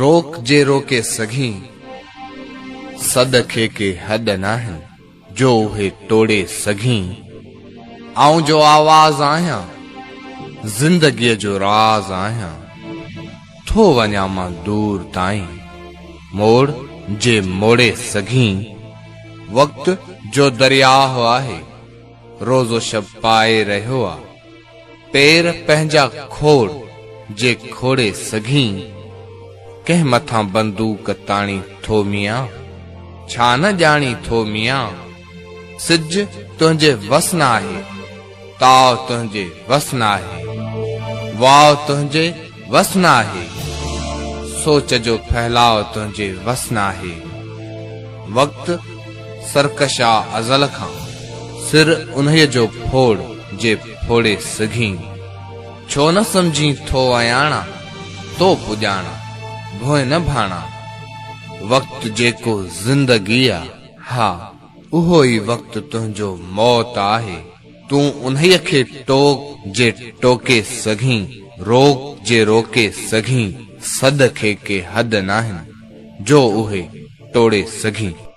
روڪ جي روڪي سگهين، سڏ کي ڪي هڏ ناهن، جو اهي ٽوڙي سگهين. آئون جو آواز آهيان، زندگيء جو راز آهيان، ٿو وڃان مان دور تائين، موڙ جي موڙي سگهين. وقت جو درياهه آهي، روز و شب پائي رهيو آ. پير پنهنجا کوڙ جي کوڙي سگهين، ڪنهن مٿان بندوق تاڻي ٿو ميان، ڇا نه ڄاڻي ٿو ميان، سج تنهنجي وس ناهي، تاء تنهنجي وس ناهي، واء تنهنجي وس ناهي، سوچ جو ڦهلاء تنهنجي وس ناهي، وقت سرڪش آ ازل کان، سر انهيء جو ڦوڙ جي ڦوڙي سگهين. ڇو نه سمجهين ٿو اياڻا، تو پڄاڻا، ڀونء نه ڀاڻا. وقت جيڪو زندگي آ، ها اهو ئي وقت تنهنجو موت آهي. تون انهيء کي ٽوڪ جي ٽوڪي سگهين، روڪ جي روڪي سگهين، سڏ کي ڪي حد ناهن، جو اهي ٽوڙي سگهين.